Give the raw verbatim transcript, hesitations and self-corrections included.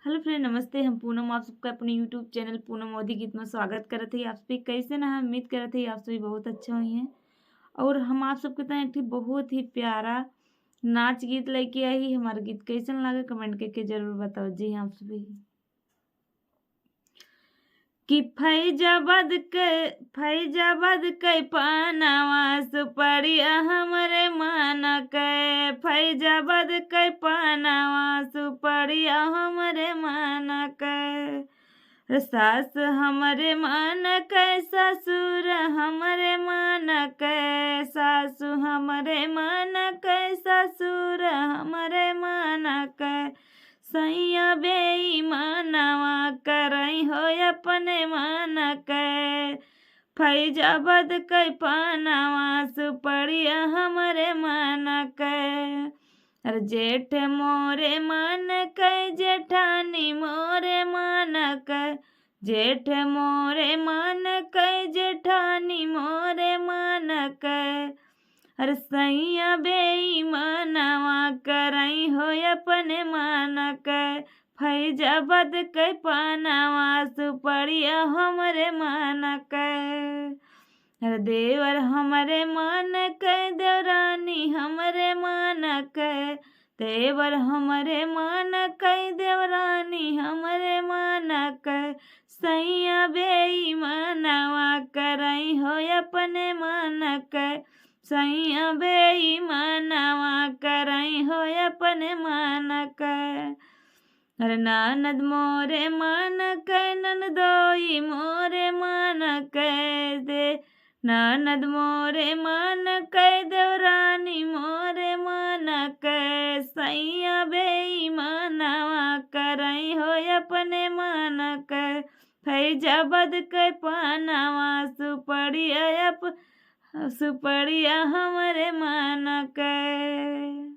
हेलो फ्रेंड, नमस्ते। हम पूनम आप सबका अपने YouTube चैनल पूनम मोदी गीत में स्वागत करत हई। आप सभी कैसे ना, हम उम्मीद करत हई आप सभी बहुत अच्छा होइहैं। और हम आप सबके तक एक ठे बहुत ही प्यारा नाच गीत लेके आई। हमारा गीत कैसन लागे, कमेंट करके जरूर बताओ। जी हाँ, आप सभी कि फैजाबाद के, फैजाबाद के पानवा सुपड़िया हमरे मान के, फैजाबाद के पानवा सुपड़िया हमरे मान के। सास हमरे मान के, ससुर हमरे मान के, सासु हमरे मान के, ससुर हमरे मान के। सैया बेईमानवा करई हो अपने मान के, फैजाबाद के पानवा सुपड़िया हमरे मान के। अरे जेठ मोरे मान के, जेठानी मोरे मान के, जेठ मोरे मान के, जेठानी मोरे मान के। अरे सैया बेईमानवा करई हो अपने मान के, फैजाबाद के पानवा सुपड़िया हमरे मान के। अरे देवर हमरे मान के, देवरानी हमरे मान के, देवर हमरे मान के, देवरानी हमरे मान के। सैया बेईमानवा करई हो अपने मान के, सैया बेईमानवा करई हो अपने मान के। अरे ननद मोरे मान के, ननदोई मोरे मान के, दे ननद मोरे मान के, देवरानी मोरे मान के। सैया बेईमानवा करई हो अपने मान के, फैजाबाद के पानवा सुपड़िया अप-, सुपड़िया हमरे मान के।